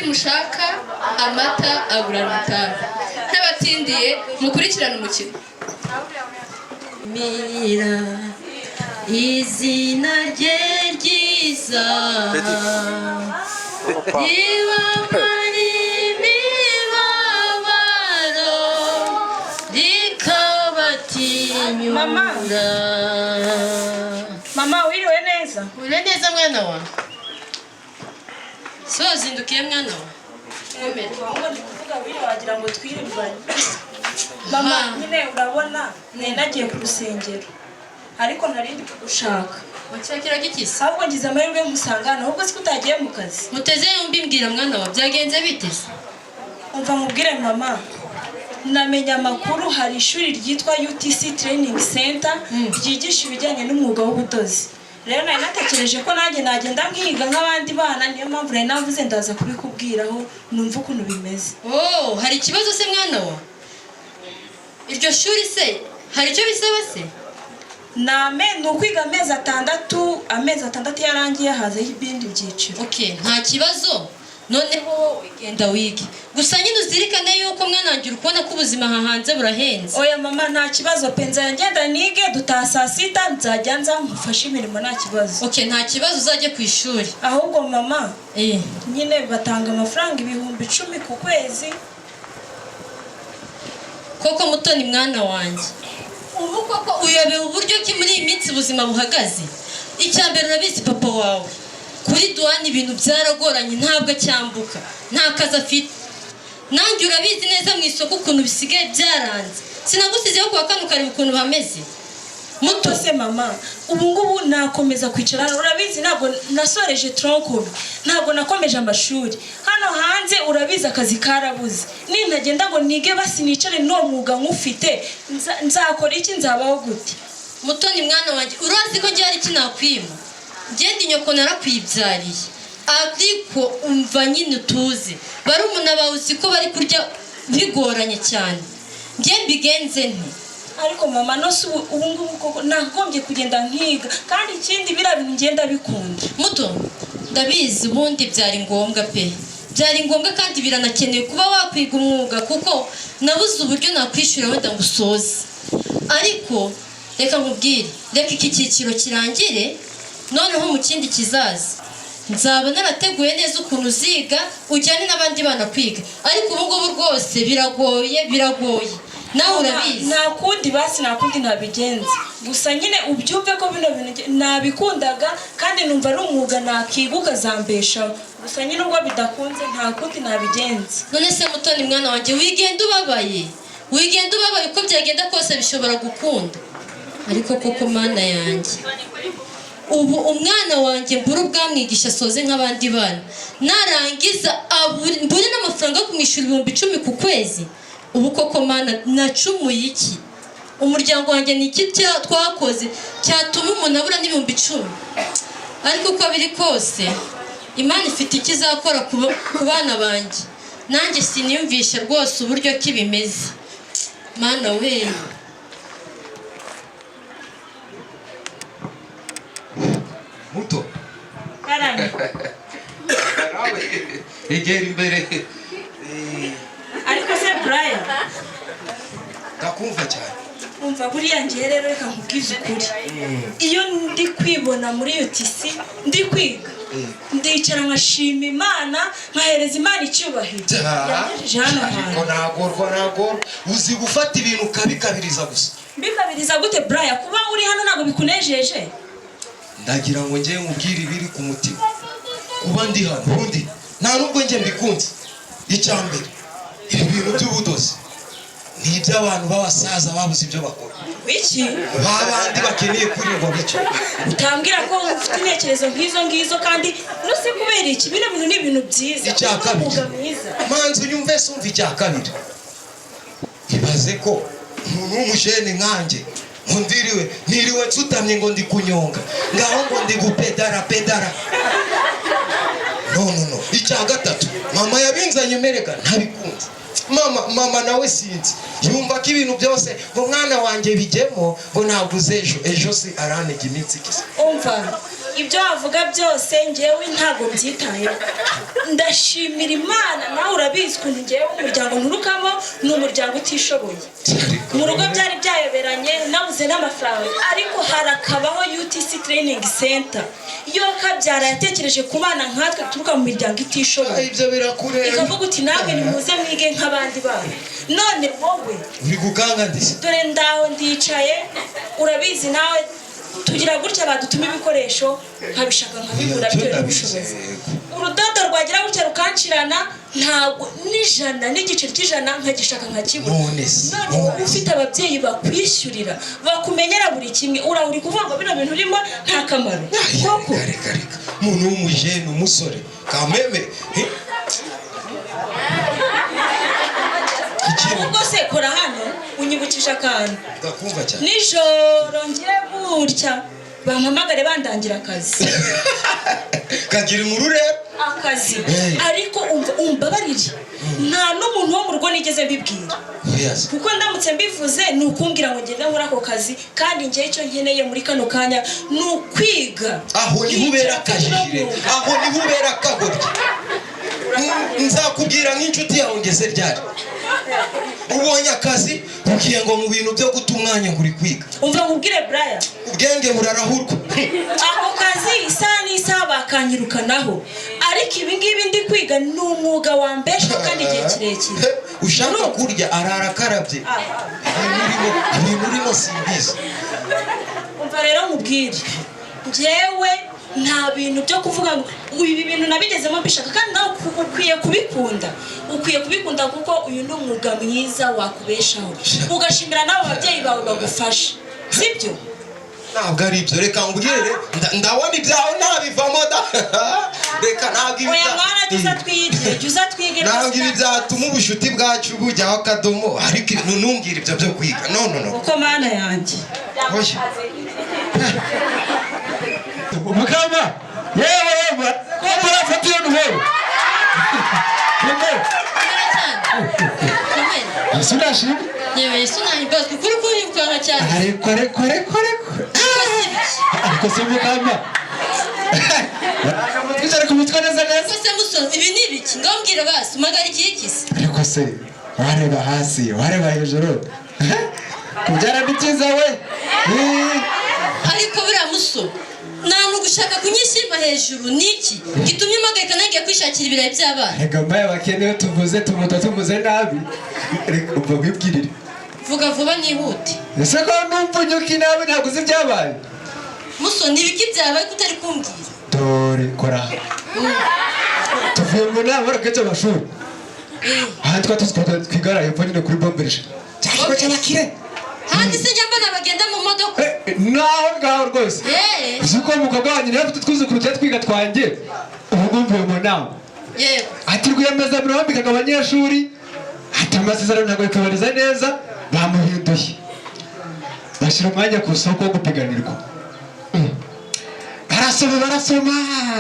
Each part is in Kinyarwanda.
Mushaka amata agurana itabi. Ntabatindiye, mukurikirane umukino. Mira izina rye ryiza ribamara imibabaro, rikabatinyura. Mama, wiriwe neza? Ure neza, mwana wa. Si wazindukiye, mwana wa? Komera. Ahubwo ndi kuvuga wiriwe wagira ngo twirirwanye. Mama, nyine urabona nari nagiye ku rusengero, ariko nari ndi kugushaka. Wakishakiraga iki se? Ahubwo ngize amahirwe nkusanga hano. Ahubwo siko utagiye mu kazi? Muteze yombi, mbwira mwana wa, byagenze bite se? Umva nkubwire mama, namenye amakuru, hari ishuri ryitwa UTC Training Center ryigisha ibijyanye n'umwuga w'ubudozi. Rero nari natekereje ko nanjye nagenda nkiga nk'abandi bana. Niyo mpamvu nari navuze ndaza kubikubwiraho, numva ukuntu bimeze. Oh, hari ikibazo se mwana wa? Iryo shuri se hari icyo bisaba se? Ni ukwiga amezi 6. Amezi 6 iyo arangiye hazaho ibindi byiciro. Okay, nta kibazo. Noneho wowe genda wige, gusa nyine uzirikane yuko mwana wanjye uri kubona ko ubuzima aha hanze burahenze. Oya mama, nta kibazo pe. Nzajya ngenda nige, dutaha saa 6, nzajya nza mufashe imirimo, nta kibazo. Okay, nta kibazo, uzajye ku ishuri. Ahubwo mama, nyine batanga amafaranga 10,000 ku kwezi. Koko Mutoni mwana wanjye, ubu koko uyobewe uburyo ki muri iyi minsi ubuzima buhagaze? Icya mbere, urabizi papa wawe kuri duwani ibintu byaragoranye, ntabwo acyambuka, nta kazi afite. Nanjye urabizi neza mu isoko ukuntu bisigaye byaranze. Sinagusizeho kuwa kane ukareba ukuntu bameze, Muto? Se mama, ubu ngubu nakomeza kwicara hano? Urabizi ntabwo nasoreje tronc commun, ntabwo nakomeje amashuri. Hano hanze urabizi akazi karabuze. Nintagenda ngo nige, basi nicare n'uwo mwuga nk'ufite, nzakora iki? Nzabaho gute? Mutoni mwana wanjye, urazi ko njye hari iki nakwima? Ngenda inyoko narakwibyariye, ariko umva nyine utuze, barumuna bawe uzi ko bari kurya bigoranye cyane. Njye mbigenze nte? Ariko mama, nose ubu ngubu koko nagombye kugenda nkiga, kandi ikindi biriya bintu ngenda bikunda. Muto, ndabizi, ubundi byari ngombwa pe, byari ngombwa kandi biranakenewe kuba wakwiga umwuga, kuko nabuze uburyo nakwishyura wenda ngo usoze. Ariko reka nkubwire, reka iki cyiciro kirangire, noneho mu kindi kizaza nzaba narateguye neza ukuntu uziga, ujyane n'abandi bana kwiga. Ariko ubu ngubu rwose biragoye, biragoye, nawe urabizi. Nta kundi basi, nta kundi nabigenza. Gusa nyine ubyumve ko bino bintu nabikundaga kandi numva ari umwuga nakiga ukazambeshaho. Gusa nyine ubwo bidakunze, nta kundi nabigenza. None se Mutoni mwana wanjye, wigenda ubabaye, wigenda ubabaye. Uko byagenda kose bishobora gukunda. Ariko koko Mana yanjye, ubu umwana wanjye mbure ubwamwigisha asoze nk'abandi bana, narangiza mbure n'amafaranga yo kumwishyura 10,000 ku kwezi? Ubu koko Mana, nacumuye iki? Umuryango wanjye ni iki twakoze cyatuma umuntu abura n'10,000? Ariko uko biri kose Imana ifite icyo izakora ku bana banjye. Nanjye siniyumvishe rwose uburyo ki bimeze, Mana we. Muto. Karame. Nawe egera imbere. Ariko se Brian? Ndakumva cyane. Umva, buriya ngiye rero, reka nkubwize ukuri, iyo ndi kwibona muri UTC ndi kwiga, ndicara nkashima Imana, nkahereza Imana icyubahiro yangejeje hano Ariko hantu. Nagorwa, nagorwa, uzi gufata ibintu ukabikabiriza gusa. Mbikabiriza gute Brian? Kuba uri hano ntabwo bikunejeje? Ndagira ngo njye nkubwire ibiri ku mutima. Kuba ndi hano ubundi nta nubwo njye mbikunze. Icya mbere, ibi bintu by'ubudozi ni iby'abantu b'abasaza babuze ibyo bakora. Iki? Ba bandi bakeneye kurirwa bityo. Utambwira ko ufite intekerezo nk'izo ngizo kandi nuse kubera iki? Bino bintu ni ibintu byiza. Icya Uyu ni kabiri. umwuga mwiza. Manzi unyumve, sumva, icya kabiri, ibaze ko umuntu w'umujene nkanjye ngo ndiriwe niriwe nsutamye, ngo ndi kunyonga ngaho, ngo ndi gupedara pedara. No, no, no. Icya gatatu, mama yabinzanye merega ntabikunze. Mama nawe sinzi, yumva ko ibintu byose ngo mwana wanjye bijyemo, ngo ntabwo uze ejo. Ejo si arantega iminsi igise. Umva. Ibyo wavuga byose ngewe ntabwo mbyitayeho. Ndashimira Imana, nawe urabizi ukuntu ngewe umuryango nturukamo ni umuryango utishoboye. Mu rugo byari byayoberanye, nabuze n'amafaranga, ariko harakabaho UTC Training Center yo kabyara yatekereje ku bana nkatwe duturuka mu miryango itishoboye. Ibyo birakureba. Ikavuga uti namwe nimuze mwige nk'abandi bana. None wowe Uri gukanga ndise. Dore ndaho ndicaye, urabizi nawe, tugira gutya badutuma ibikoresho nkabishaka nkabibura bitewe n'ubushobozi. Urudodo rwagira gutya rukancirana, ntabwo n'ijana n'igice cy'ijana nkagishaka nkakibura. None se, None wowe none se. ufite ababyeyi bakwishyurira, bakumenyera buri kimwe, uraho uri kuvuga ngo bino bintu urimo nta kamaro koko? Reka, reka, reka. Umuntu w'umujene, umusore kameme, eh? Ikintu Ahubwo se kora hano, unyibukije akantu. Ndakumva cyane. Nijoro ngire gutya bampamagare bandangira akazi. Kagira inkuru rero. Akazi. Hey. Ariko umva, umbabarire, nta n'umuntu wo mu rugo nigeze mbibwira. Oya se. Kuko ndamutse mbivuze ni ukumbwira ngo ngende nkore ako kazi, kandi njyewe icyo nkeneye muri kano kanya ni ukwiga. Aho niho ubera akajijire, aho niho ubera akagoryi. Nzakubwira nk'inshuti yawe, ngeze ryari ubonye akazi ugiye ngo mu bintu byo guta umwanya ngo uri kwiga? Umva nkubwire, Brian. Ubwenge burarahurwa. Ako kazi isaha n'isaha bakanyirukanaho, ariko ibi ngibi ndi kwiga ni umwuga wambeshaho kandi igihe kirekire. Ushaka kurya arara akarabye. Ibintu urimo simbizi. Umva rero nkubwire, njyewe nta bintu byo kuvuga ngo ibi bintu nabigezemo mbishaka, kandi nawe ukwiye kubikunda, ukwiye kubikunda kuko uyu ni umwuga mwiza wakubeshaho, ugashimira n'abo babyeyi bawe bagufasha, sibyo? Ntabwo ari ibyo. Reka nkubwire, ndabona ibyawe ntabivamo da. Reka, ntabwo ibi Oya mwana, jya uza twige, jya uza twige. Ntabwo ibi byatuma ubushuti bwacu bujyaho akadomo, ariko ntumbwire ibyo byo kwiga, no, no, no. Kuko Mana yanjye. Oya. Mukama, yewe yewe, ko murafata iyo ntwaro. Komera cyane, komera. Ese urashimye? Yewe, Yesu nahimbazwe, ukuri kurirukanka cyane. Ariko, ariko, ariko, ariko. Ariko se mukama. Twicara ku mutwe neza neza. Ariko se musore, ibi ni ibiki? Ngaho mbwira basi, umpagarikiye iki se? Ariko se wareba hasi, wareba hejuru. Kubyara ni byiza we. Ariko buriya muso, nta gushaka kunyishyirwa hejuru, ni iki gitumye umpagarika nangiye kwishakira ibirayi by'abana? Reka mbaye abakene, iyo tuvuze tumuta tuvuze nabi. Reka umva nkwibwirire. Vuga vuba nihute. Ese ko numva unyuka inabi, ntabwo uzi ibyabaye? Muso, ni ibiki byabaye ko utari kumbwira? Dore kora. Tuvuye mu nama y'agace amashuri. Aha twari tuzi ko twigara hepfo nyine kuri bombereje. Cya kigo cy'abakire. Handi se njya mbona bagenda mu modoka? Naho ngaho rwose. Uzi ko umukobwa wanjye niba afite utwuzukuru tujya twiga twanjye, ubu ngubu mvuye mu nama. Ati rwiyemezamirimo wambikaga abanyeshuri, ati amasezerano ntabwo bikabariza neza, bamuhinduye. Bashyira umwanya ku isoko wo gupiganirwa. Barasoma, barasoma,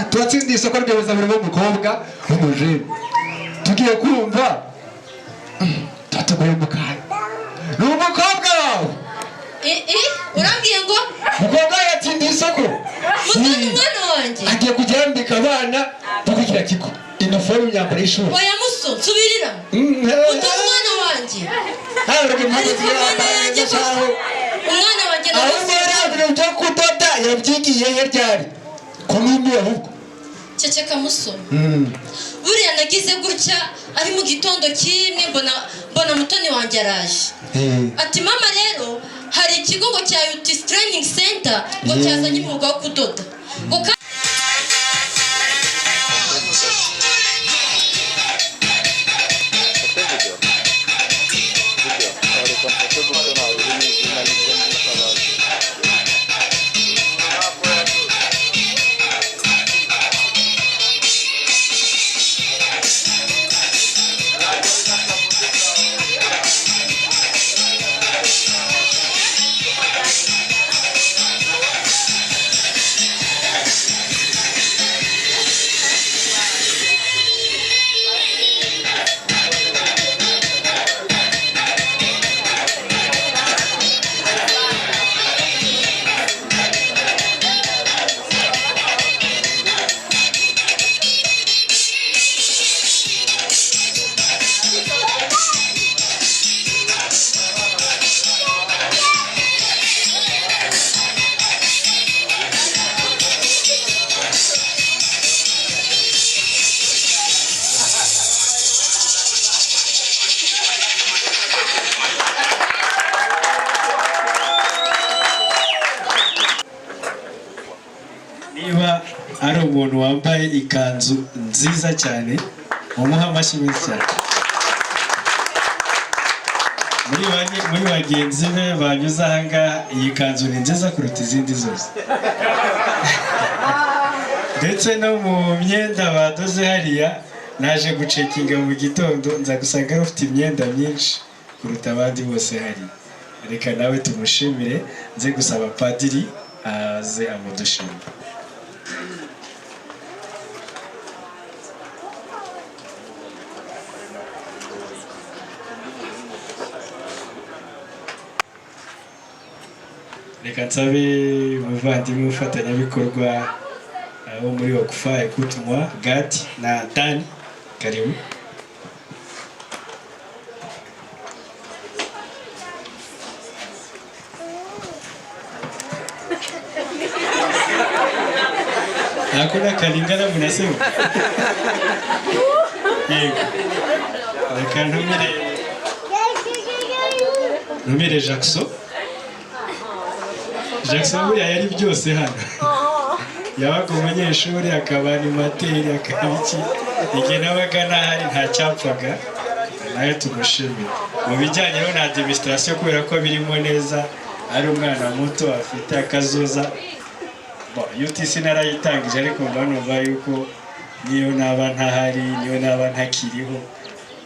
turatsindiye isoko, rwiyemezamirimo w'umukobwa w'umujene. Tugiye kumva tuba mu kantu. Ni umukobwa wawe. Urambwiye ngo Umukobwa we yatsindiye isoko. Mutoni umwana wanjye? Agiye kujya yambika abana bo kuri kiriya kigo iniforume, imyambaro y'ishuri. Oya muso, nsubirira. Mutoni umwana wanjye? Ariko umwana yanjye koko, umwana wanjye? Ahubwo Nawe. rero ibintu byo kudoda yabyigiye he, ryari, ko numiwe ahubwo? Ceceka muso. Buriya nagize gutya ari mu gitondo kimwe, mbona Mutoni wanjye araje, ati mama rero hari ikigo ngo cya UTC Training Center ngo cyazanye umwuga wo kudoda ngo Mfate video video, reka mfate gutyo, ntawe uri n'izina nibyo mbitabaza. Umuntu wambaye ikanzu nziza cyane, mumuhe amashyi menshi cyane. Muri bagenzi be banyuze aha ngaha, iyi kanzu ni nziza kuruta izindi zose, ndetse no mu myenda badoze hariya. Naje gucekinga mu gitondo, nza gusanga ari ufite imyenda myinshi kuruta abandi bose hariya. Reka nawe tumushimire. Nze gusaba padiri aze amudushimire. Reka nsabe umuvandimwe umufatanyabikorwa wo muri Wakufa Ekutumwa, Gadi na Dani, karibu. Hakuna kalingana mnasema? Yego. Reka ntumire Jackson. Jackson buriya yari byose hano, yabaga umunyeshuri, akaba animateur, akaba iki. Igihe nabaga ntahari ntacyapfaga. Nawe tumushimire mu bijyanye no na administration, kubera ko birimo neza, ari umwana muto, afite akazoza. Bon, UTC narayitangije, ariko mba numva yuko niyo naba ntahari, niyo naba ntakiriho,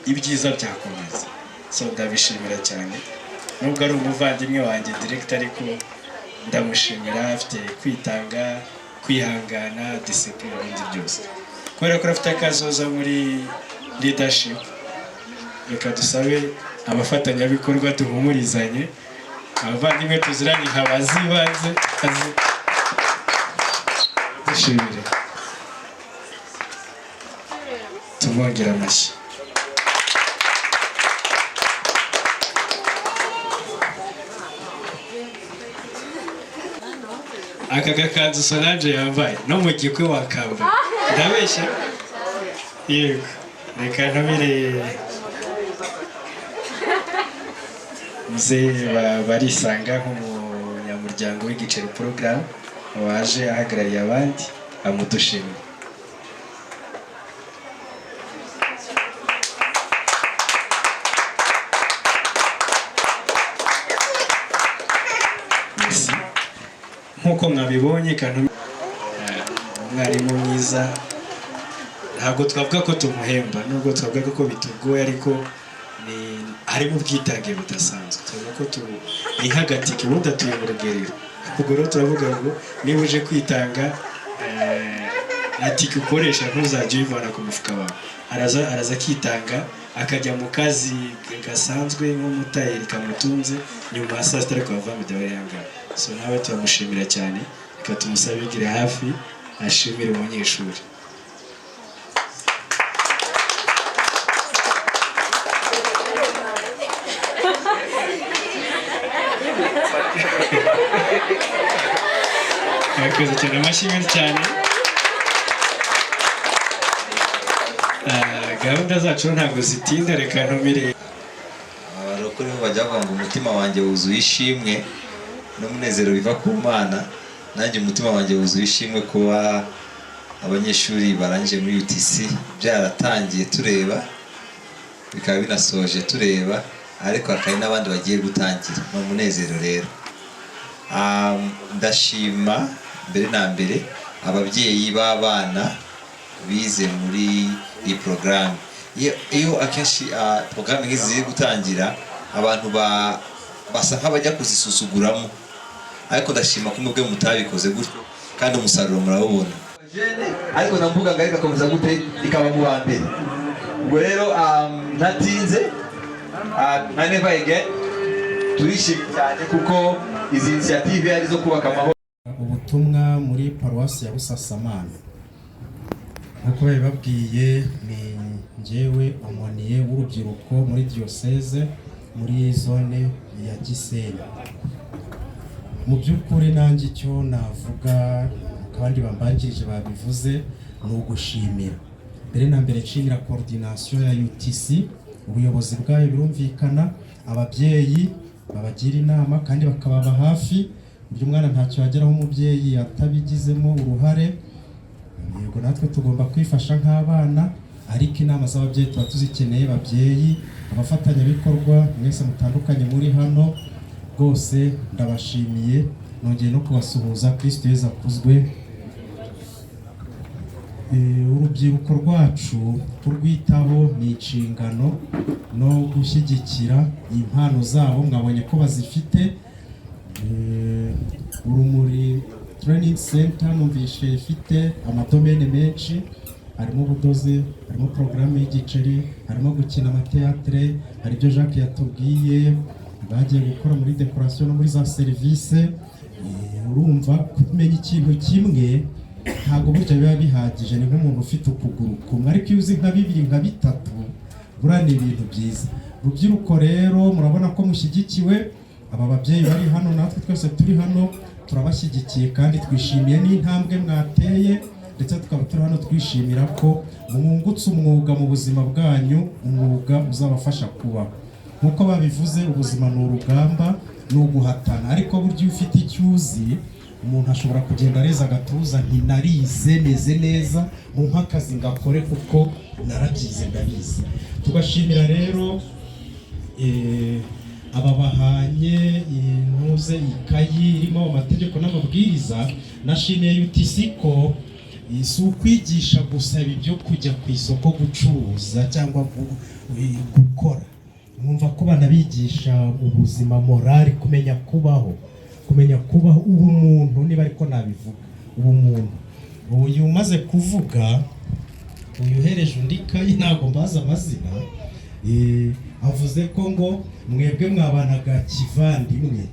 ibyiza byakomeza. So ndabishimira cyane, nubwo ari umuvandimwe wanjye direct, ariko ndamushimira. Afite kwitanga, kwihangana, discipline, ibindi byose, kubera ko afite akazoza muri leadership. Reka dusabe abafatanyabikorwa duhumurizanye, abavandimwe tuziranye nka bazibanze azi dushimire, tumwongere amashyi. Aka gakanzu Solange yambaye no mu gikwe wakambara, ndabeshya? Yego. Reka ntumire muzehe barisanga nk'umunyamuryango w'igiceri porogaramu waje ahagarariye abandi, amudushimire. Merci. Nk'uko mwabibonye, kantu umwarimu mwiza, ntabwo twavuga ko tumuhemba, nubwo twavuga ko bitugoye, ariko ni harimo ubwitange budasanzwe. Tuvuga ko ni nk'agatike, ubundi atuye mu Rugerero. Ubwo rero turavuga ngo niba uje kwitanga, na tike ukoresha ntuzajya uyivana ku mufuka wawe. Araza akitanga, akajya mu kazi gasanzwe nk'umutayeri kamutunze, nyuma ya saa sita ariko ava mu yangana. So nawe turamushimira cyane. Reka tumusabe yigire hafi ashimire umunyeshuri. Murakoze cyane, amashyi menshi cyane. Gahunda zacu ntabwo zitinda, reka ntumire Abarokore bo bajya bavuga ngo umutima wanjye wuzuye ishimwe n'umunezero biva ku Mana. Nanjye umutima wanjye wuzuye ishimwe kuba abanyeshuri barangije muri UTC, byaratangiye tureba, bikaba binasoje tureba, ariko hakaba n'abandi bagiye gutangira. Ni umunezero rero. Ndashima mbere na mbere ababyeyi b'abana bize muri iyi porogaramu. Iyo akenshi porogaramu nk'izi ziri gutangira, abantu basa nk'abajya kuzisuzuguramo, ariko ndashima ko mwebwe mutabikoze gutyo, kandi umusaruro murawubona. Ariko na mbuga ngari igakomeza gute, ikaba mu wa mbere. Ubwo rero ntatinze, nka Never Again turishimye cyane kuko izi initiative ari zo kubaka amahoro. Ubutumwa muri paruwasi ya Busasamana, nk'uko babibabwiye, ni njyewe aumônier w'urubyiruko muri diyoseze, muri zone ya Gisenyi. Mu by'ukuri nanjye icyo navuga, kandi bambanjirije babivuze, ni ugushimira mbere na mbere. Nshimira coordination ya UTC, ubuyobozi bwayo, birumvikana ababyeyi babagira inama kandi bakababa hafi. Burya umwana ntacyo yageraho umubyeyi atabigizemo uruhare. Yego, natwe tugomba kwifasha nk'abana, ariko inama z'ababyeyi tuba tuzikeneye. Babyeyi, abafatanyabikorwa mwese mutandukanye muri hano, rwose ndabashimiye, nongeye no kubasuhuza. Kristo Yezu akuzwe. Urubyiruko rwacu kurwitaho ni inshingano no gushyigikira impano zabo, mwabonye ko bazifite. Urumuri Training Center numvishe ifite amadomene menshi, harimo ubudozi, harimo porogaramu y'igiceri, harimo gukina amateatre, hari ibyo Jacques yatubwiye bagiye gukora muri decoration no muri za serivisi. Urumva kumenya ikintu kimwe ntabwo burya biba bihagije, ni nk'umuntu ufite ukuguru kumwe, ariko iyo uzi nka bibiri, nka bitatu, buriya ni ibintu byiza. Rubyiruko rero, murabona ko mushyigikiwe. Aba babyeyi bari hano, natwe twese turi hano turabashyigikiye kandi twishimiye n'intambwe mwateye, ndetse tukaba turi hano twishimira ko mwungutse umwuga mu buzima bwanyu, umwuga uzabafasha kubaho. Nk'uko babivuze, ubuzima ni urugamba, ni uguhatana, ariko burya iyo ufite icyo uzi, umuntu ashobora kugenda areza agatuza, nti narize meze neza, mumpe akazi ngakore kuko narabyize ndabizi. Tugashimira rero aba bahanye intuze ikayi irimo amategeko n'amabwiriza. Nashimiye UTC ko si ukwigisha gusa ibi byo kujya ku isoko gucuruza cyangwa gukora, mwumva ko banabigisha ubuzima, morali, kumenya kubaho, kumenya kubaho, ubumuntu, niba ariko nabivuga, ubumuntu. Uyu umaze kuvuga, uyu uhereje undi kayi, ntabwo mbazi amazina, avuze ko ngo mwebwe mwabanaga kivandimwe.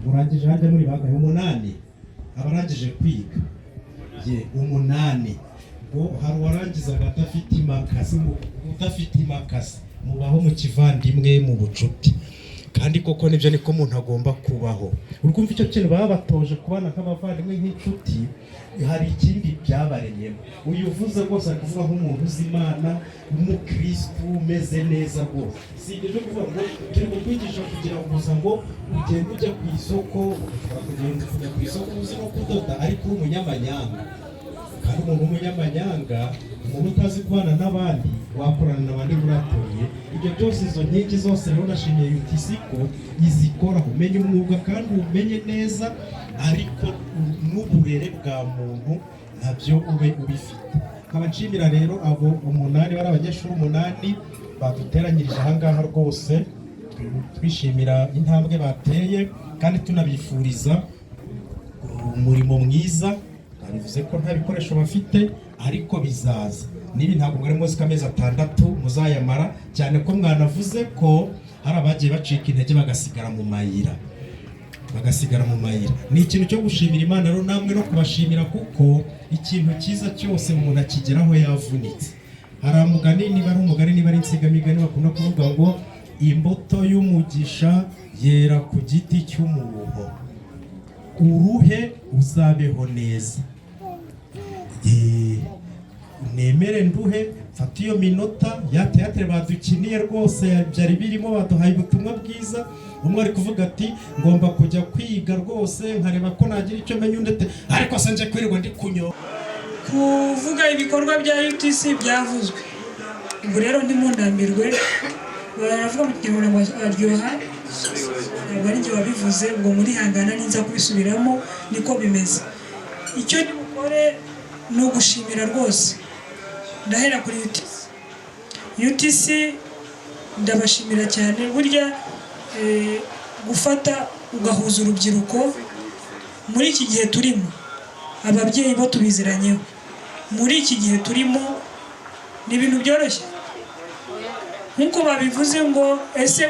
Murangije harya muri bangahe? Umunani abarangije kwiga ye, umunani. Ngo hari uwarangizaga adafite imakasi, udafite imakasi. Mubaho mu kivandimwe, mu bucuti, kandi koko nibyo, niko umuntu agomba kubaho. Urumva icyo kintu baba batoje kubana nk'abavandimwe, nk'inshuti, hari ikindi byabaremyemo. Uyu uvuze rwose ari kuvuga nk'umuntu uzi Imana, umukirisitu umeze neza rwose. Si ibyo byo kuvuga ngo turi kukwigisha kugira ngo gusa ngo ugende ujya ku isoko. Ushobora kugenda kujya ku isoko uzi no kudoda ariko uri umunyamanyanga, kandi umuntu w'umunyamanyanga, umuntu utazi kubana n'abandi, wakorana n'abandi muratoye. Ibyo byose, izo nkingi zose rero, nashimiye UTC ko izikora. Umenye umwuga kandi umenye neza, ariko n'uburere bwa muntu nabyo ube ubifite. Nkaba nshimira rero abo umunani, bari abanyeshuri umunani baduteranyirije ahangaha rwose, twishimira intambwe bateye kandi tunabifuriza umurimo mwiza. Babivuze ko nta bikoresho bafite, ariko bizaza. Nibi ntabwo mwari muzi ko amezi 6 muzayamara, cyane ko mwanavuze ko hari abagiye bacika intege bagasigara mu mayira, bagasigara mu mayira. Ni ikintu cyo gushimira Imana rero, namwe no kubashimira, kuko ikintu cyiza cyose umuntu akigeraho yavunitse. Hari umugani, niba ari umugani, niba ari insigamigani, bakunda kuvuga ngo imbuto y'umugisha yera ku giti cy'umuruho. Uruhe uzabeho neza. Nemere nduhe, mfate iyo minota ya teatre badukiniye rwose, byari birimo, baduhaye ubutumwa bwiza. Umwe ari kuvuga ati ngomba kujya kwiga rwose nkareba ko nagira icyo menya, undi ati ariko se nje kwirirwa ndi kunyo. Kuvuga ibikorwa bya UTC byavuzwe, ubu rero ntimundambirwe. Baravuga mu Kinyarwanda ngo aryoha, ntabwo ari njye wabivuze, ubwo murihangana ninza kubisubiramo, niko bimeze. Icyo bukore ni ugushimira rwose. Ndahera kuri UTC. UTC ndabashimira cyane. Burya gufata ugahuza urubyiruko muri iki gihe turimo, ababyeyi bo tubiziranyeho, muri iki gihe turimo ni ibintu byoroshye nk'uko babivuze ngo ese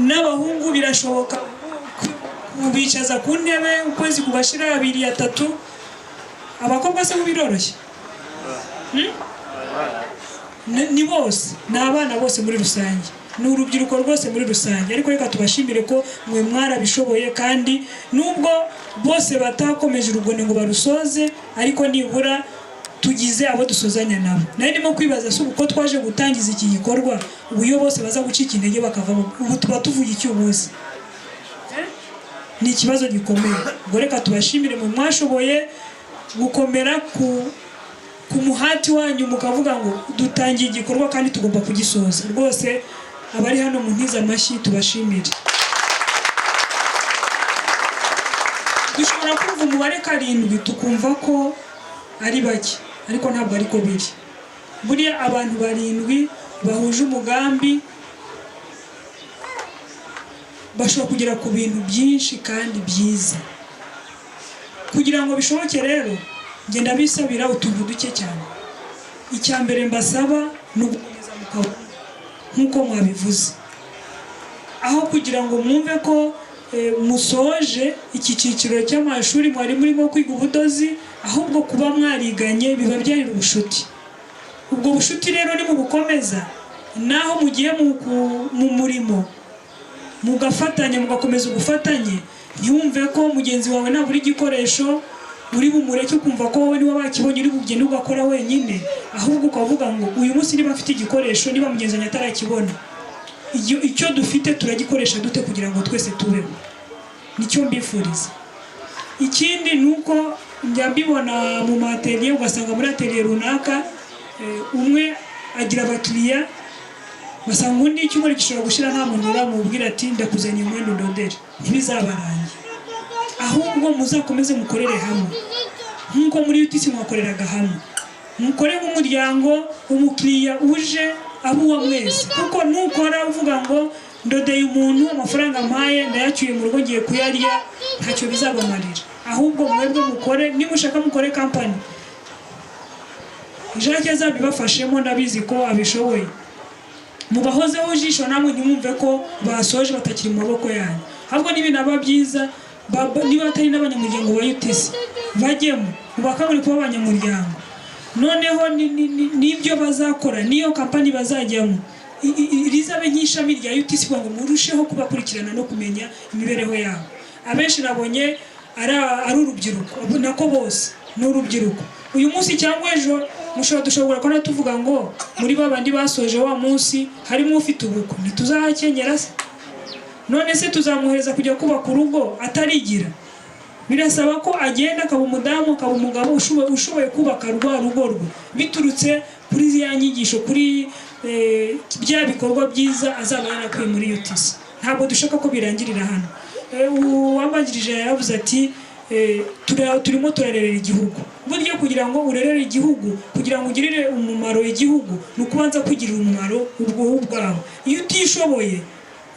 n'abahungu birashoboka kubicaza ku ntebe ukwezi kugashira, abiri, atatu? Abakobwa se bo biroroshye? Hmm? Ni bose, ni abana bose muri rusange, ni urubyiruko rwose muri rusange. Ariko reka tubashimire ko mwe mwarabishoboye, kandi nubwo bose batakomeje urugendo ngo barusoze, ariko nibura tugize abo dusozanya nabo. Nari ndimo kwibaza se ubu ko twaje gutangiza iki gikorwa, ubu iyo bose baza gucika intege bakavamo, ubu tuba tuvuye iki umunsi? Ni ikibazo gikomeye. Ubwo reka tubashimire mwe mwashoboye gukomera ku Ku muhati wanyu mukavuga ngo dutangiye igikorwa kandi tugomba kugisoza. Rwose abari hano mu ntiza amashyi tubashimire. Dushobora kumva umubare 7 tukumva ko ari bake, ariko ntabwo ariko biri. Buriya abantu 7 bahuje umugambi bashobora kugera ku bintu byinshi kandi byiza. Kugira ngo bishoboke rero, ngenda bisabira utuntu duke cyane. Icya mbere mbasaba ni ugukomeza mukabona nk'uko mwabivuze, aho kugira ngo mwumve ko musoje iki cyiciro cy'amashuri mwari murimo kwiga ubudozi, ahubwo kuba mwariganye biba byarira ubushuti. Ubwo bushuti rero nimubukomeza, naho mugiye mu murimo mugafatanya, mugakomeza ubufatanye, ntiwumve ko mugenzi wawe nabura igikoresho uri bumureke ukumva ko wowe niba bakibonye uri bugende ugakora wenyine, ahubwo ukavuga ngo uyu munsi niba mfite igikoresho, niba mugenzi wanjye atarakibona, icyo dufite turagikoresha dute kugira ngo twese tubeho. Nicyo mbifuriza. Ikindi ni uko njya mbibona mu mateliye, ugasanga muri ateliye runaka umwe agira abakiriya, basanga undi icyumweru gishobora gushira nta muntu uramubwira ati ndakuzaniye umwenda undodere. Ntibizabarange, ahubwo muzakomeze mukorere hamwe nk'uko muri UTC mwakoreraga hamwe, mukore nk'umuryango. Umukiriya uje aba uwa mwese, kuko nukora uvuga ngo ndodeye umuntu amafaranga mpaye ndayacyuye mu rugo ngiye kuyarya, ntacyo bizabamarira. Ahubwo mwebwe mukore, nimushaka mukore kampani, Jacques azabibafashemo, ndabizi ko abishoboye. Mubahozeho ijisho namwe, ntimwumve ko basoje batakiri mu maboko yanyu, ahubwo n'ibinaba byiza niba batari n'abanyamuryango ba UTC bajyemo, mubakangurire kuba abanyamuryango. Noneho n'ibyo bazakora, n'iyo kampani bazajyamo rizabe nk'ishami rya UTC kugira ngo murusheho kubakurikirana no kumenya imibereho yabo. Abenshi nabonye ari urubyiruko, nako bose ni urubyiruko. Uyu munsi cyangwa ejo mushobora dushobora kubona tuvuga ngo muri ba bandi basoje wa munsi harimo ufite ubukwe, ntituzahakenyera se? None se tuzamuhereza kujya kubaka urugo atarigira? Birasaba ko agenda akaba umudamu, akaba umugabo ushoboye kubaka rwa rugo rwe, biturutse kuri ya nyigisho, kuri bya bikorwa byiza azaba yarakuye muri UTC. Ntabwo dushaka ko birangirira hano. Uwambanjirije yaravuze ati turimo turarerera igihugu. Burya kugira ngo urerere igihugu, kugira ngo ugirire umumaro igihugu, ni ukubanza kwigirira umumaro ubwo wowe ubwawe. Iyo utishoboye,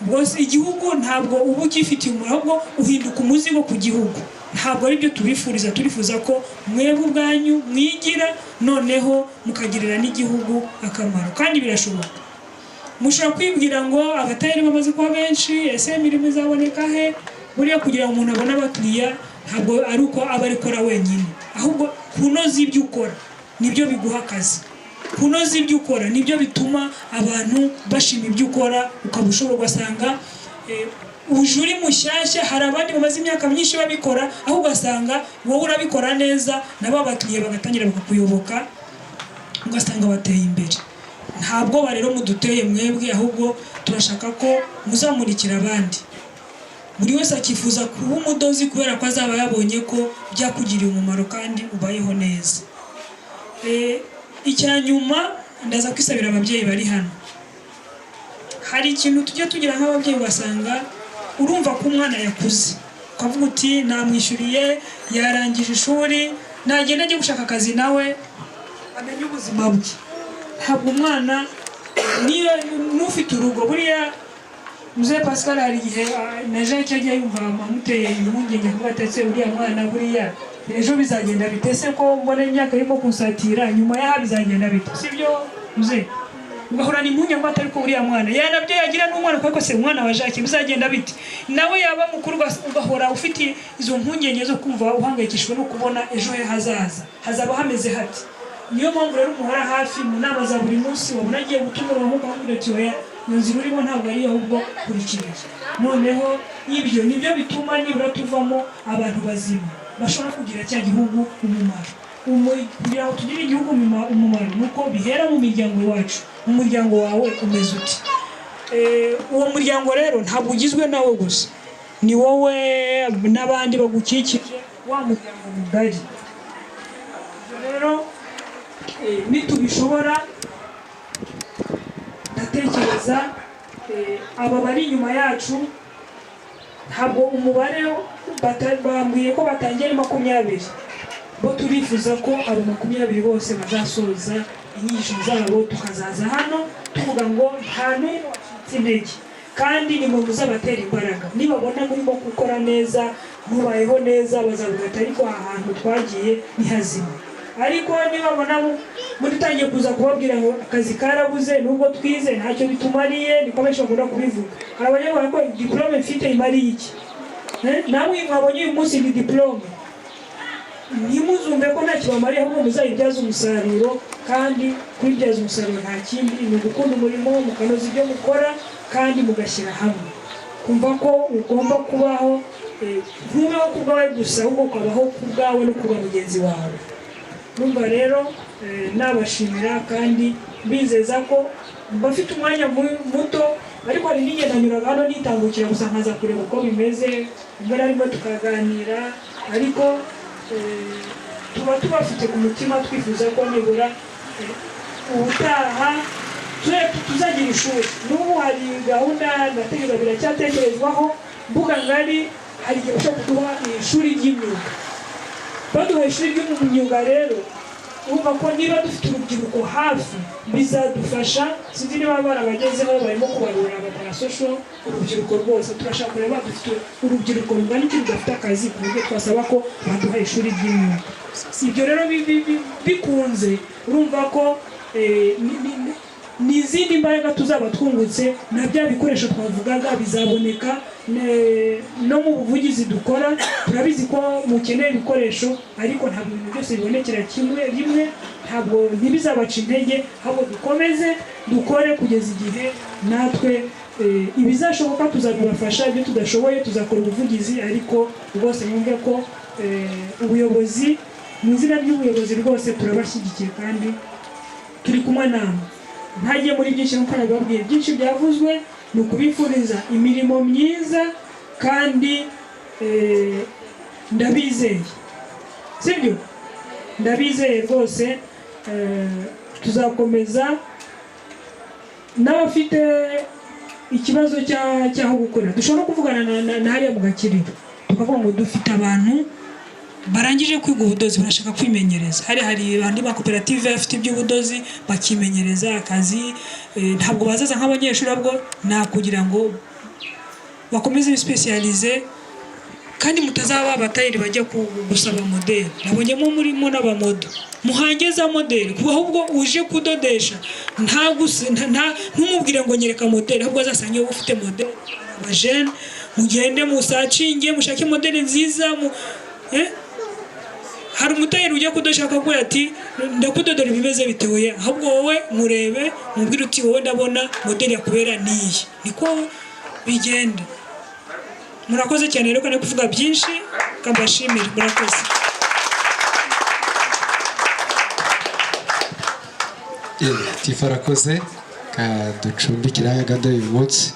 ubwo igihugu ntabwo uba ugifitiye umumaro, ahubwo uhinduka umuzigo ku gihugu. Ntabwo ari byo tubifuriza. Turifuza ko mwebwe ubwanyu mwigira, noneho mukagirira n'igihugu akamaro, kandi birashoboka. Mushobora kwibwira ngo abatayeri bamaze kuba benshi, ese imirimo izaboneka he? Buriya kugira ngo umuntu abone abakiriya ntabwo ari uko aba arikora wenyine, ahubwo kunoza ibyo ukora nibyo biguha akazi. Kunoza ibyo ukora nibyo bituma abantu bashima ibyo ukora, ukaba ushobora ugasanga uje uri mushyashya, hari abandi bamaze imyaka myinshi babikora, aho ugasanga wowe urabikora neza, nabo abakiriya bagatangira bakakuyoboka, ugasanga bateye imbere. Nta bwoba rero muduteye mwebwe, ahubwo turashaka ko muzamurikira abandi, buri wese akifuza kuba umudozi kubera ko azaba yabonye ko byakugiriye umumaro kandi ubayeho neza. Icya nyuma ndaza kwisabira ababyeyi bari hano. Hari ikintu tujya tugira nk'ababyeyi, ugasanga urumva ko umwana yakuze, ukavuga uti namwishyuriye, yarangije ishuri, nagenda ajye gushaka akazi nawe amenye ubuzima bwe. Ntabwo umwana niyo n'ufite urugo, buriya Muzehe Pascal hari igihe na Jacques ajya yumva amuteye impungenge, kuvuga ati ese uriya mwana buriya ejo bizagenda bite? Se ko mbona imyaka irimo kunsatira, nyuma y'aha bizagenda bite? Sibyo muzehe? Ugahorana impungenge ngo atari ko uriya mwana yanabyo yagira n'umwana, kuko se umwana wa Jacques bizagenda bite? Nawe yaba mukuru, ugahora ufite izo mpungenge zo kumva uhangayikishijwe no kubona ejo he hazaza hazaba hameze hati. Niyo mpamvu rero umuhora hafi mu nama za buri munsi, wabona agiye guta umurongo ukamubwira ati oya, iyo nzira urimo ntabwo ariyo, ahubwo kurikira. Noneho ibyo nibyo bituma nibura tuvamo abantu bazima bashobora kugira cya gihugu umumaro. Kugira ngo tugire igihugu umumaro ni uko bihera mu miryango iwacu. Mu muryango wawe umeze uti? Uwo muryango rero ntabwo ugizwe nawe gusa, ni wowe n'abandi bagukikije, wa muryango mugari. Ibyo rero Nitubishobora ndatekereza aba bari inyuma yacu, ntabwo umubare bambwiye ko batangiye ari 20, bo turifuza ko abo 20 bose bazasoza inyigisho zabo, tukazaza hano tuvuga ngo nta n'umwe wacitse intege. Kandi ni mwe muzabatera imbaraga. Nibabona murimo gukora neza, mubayeho neza, bazavuga ati: "Ariko aha hantu twagiye ni hazima." Ariko nibabona mudutangiye kuza kubabwira ngo akazi karabuze, nubwo twize ntacyo bitumariye, niko benshi bakunda kubivuga. Hari abanyarwanda ko diplôme mfite imariye iki? Namwe mwabonye uyu munsi ni diplôme, ntimuzumve ko ntacyo bamariye, ahubwo muzayibyaze umusaruro. Kandi kuyibyaza umusaruro nta kindi, ni ugukunda umurimo, mukanoza ibyo mukora kandi mugashyira hamwe, kumva ko ugomba kubaho, ntubeho ku bwawe gusa, ahubwo ukabaho ku bwawe no ku bwa mugenzi wawe. Numva rero nabashimira kandi mbizeza ko mbafite umwanya muto, ariko hari n'igihe nanyuraga hano nitambukira gusa, nkaza kureba uko bimeze, rimwe na rimwe tukaganira, ariko tuba tubafite ku mutima, twifuza ko nibura ubutaha tuzagira ishuri. N'ubu hari gahunda, ndatekereza biracyatekerezwaho, mbuga ngari, hari igihe bashobora kuduha ishuri ry'imyuga. Baduha ishuri ry'imyuga rero, urumva ko niba dufite urubyiruko hafi bizadufasha. Sinzi niba barabagezeho, barimo kubarura, bakora social. Urubyiruko rwose turashaka kureba dufite urubyiruko rungana iki rudafite akazi, ku buryo twasaba ko baduha ishuri ry'imyuga. Ibyo rero bikunze, urumva ko ni izindi mbaraga tuzaba twungutse, na bya bikoresho twavugaga bizaboneka. No mu buvugizi dukora, turabizi ko mukeneye ibikoresho, ariko ntabwo ibintu byose bibonekera kimwe rimwe. Ntabwo, ntibizabaca intege, ahubwo dukomeze dukore kugeza igihe natwe ibizashoboka tuzabibafasha, ibyo tudashoboye tuzakora ubuvugizi. Ariko rwose mwumve ko ubuyobozi, mu izina ry'ubuyobozi rwose turabashyigikiye kandi turi kumwe namwe. Ntagiye muri byinshi, nk'uko nabibabwiye, byinshi byavuzwe, ni ukubifuriza imirimo myiza kandi ndabizeye, sibyo? Ndabizeye rwose. Tuzakomeza n'abafite ikibazo cy'aho gukorera, dushobora no kuvugana na hariya mu Gakiriro, tukavuga ngo dufite abantu barangije kwiga ubudozi, barashaka kwimenyereza. Hari andi makoperative afite iby'ubudozi, bakimenyereza akazi. Ntabwo bazaza nk'abanyeshuri, ahubwo ni kugira ngo bakomeze bisipesiyalize, kandi mutazaba abatayeri bajya gusaba modèle. Nabonyemo murimo n'abamodo, muhange za modèle, kuba ahubwo uje kudodesha ntumubwire ngo nyereka modèle, ahubwo azasange wowe ufite modèle. Abajene mugende musacinge, mushake modèle nziza eh? Hari umutayeri ujya kudodesha akakubwira ati: "Ndakudodora ibimeze bitewe." Ahubwo wowe murebe, mubwire uti: "Wowe ndabona modèle yakubera niyi." Niko bigenda. Murakoze cyane rero, kandi kuvuga byinshi kambashimire. Murakoze. Tifa arakoze, kaducumbikira gahunda y'uyu munsi.